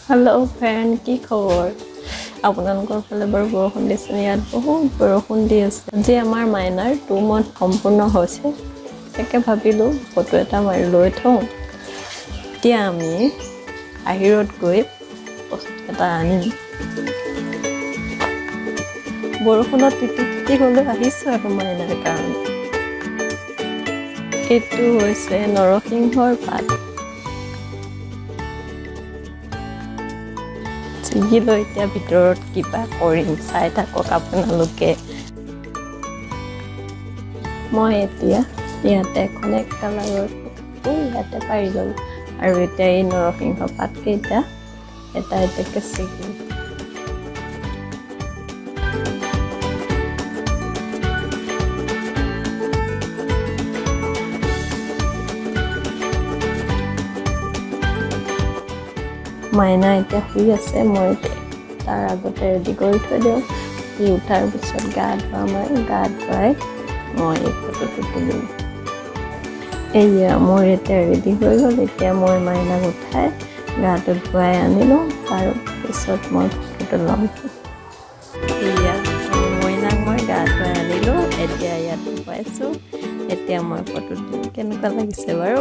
Hello' friend, কি খবৰ? আপোনালোকৰ ফালে বাৰু বৰষুণ দিছে? ইয়াত বহুত বৰষুণ দি আছে। আজি আমাৰ মাইনাৰ 2 মান্থ সম্পূৰ্ণ হৈছে। তাকে ভাবিলোঁ ফটো এটা মাৰি লৈ থওঁ। এতিয়া আমি বাহিৰত গৈ বস্তু এটা আনিম। বৰষুণত তিতি তিতি হ'লেও আহিছোঁ আৰু মাইনাৰ কাৰণে। এইটো হৈছে নৰসিংহৰ পাত। ছিগি লৈ এতিয়া ভিতৰত কিবা কৰিম, চাই থাকক আপোনালোকে। মই এতিয়া ইয়াতে এখন এক কালাৰৰ কাপোৰ ইয়াতে পাৰি ল'লোঁ আৰু এতিয়া এই নৰসিংহ পাতকেইটা এটা এটাকৈ ছিগিম। মাইনা এতিয়া শুই আছে। মই তাৰ আগতে ৰেডি কৰি থৈ দিওঁ। সি উঠাৰ পিছত গা ধুৱাম আৰু গা ধুৱাই মই এই ফটোটো তুলিম। এয়া মোৰ এতিয়া ৰেডি হৈ গ'ল। এতিয়া মই মাইনাক উঠাই গাটো ধুৱাই আনিলোঁ, তাৰপিছত মই ফটোটো ল'ম। এয়া মইনাক মই গা ধুৱাই আনিলোঁ, এতিয়া ইয়াত শুৱাইছোঁ। এতিয়া মই ফটো তুলিম। কেনেকুৱা লাগিছে বাৰু?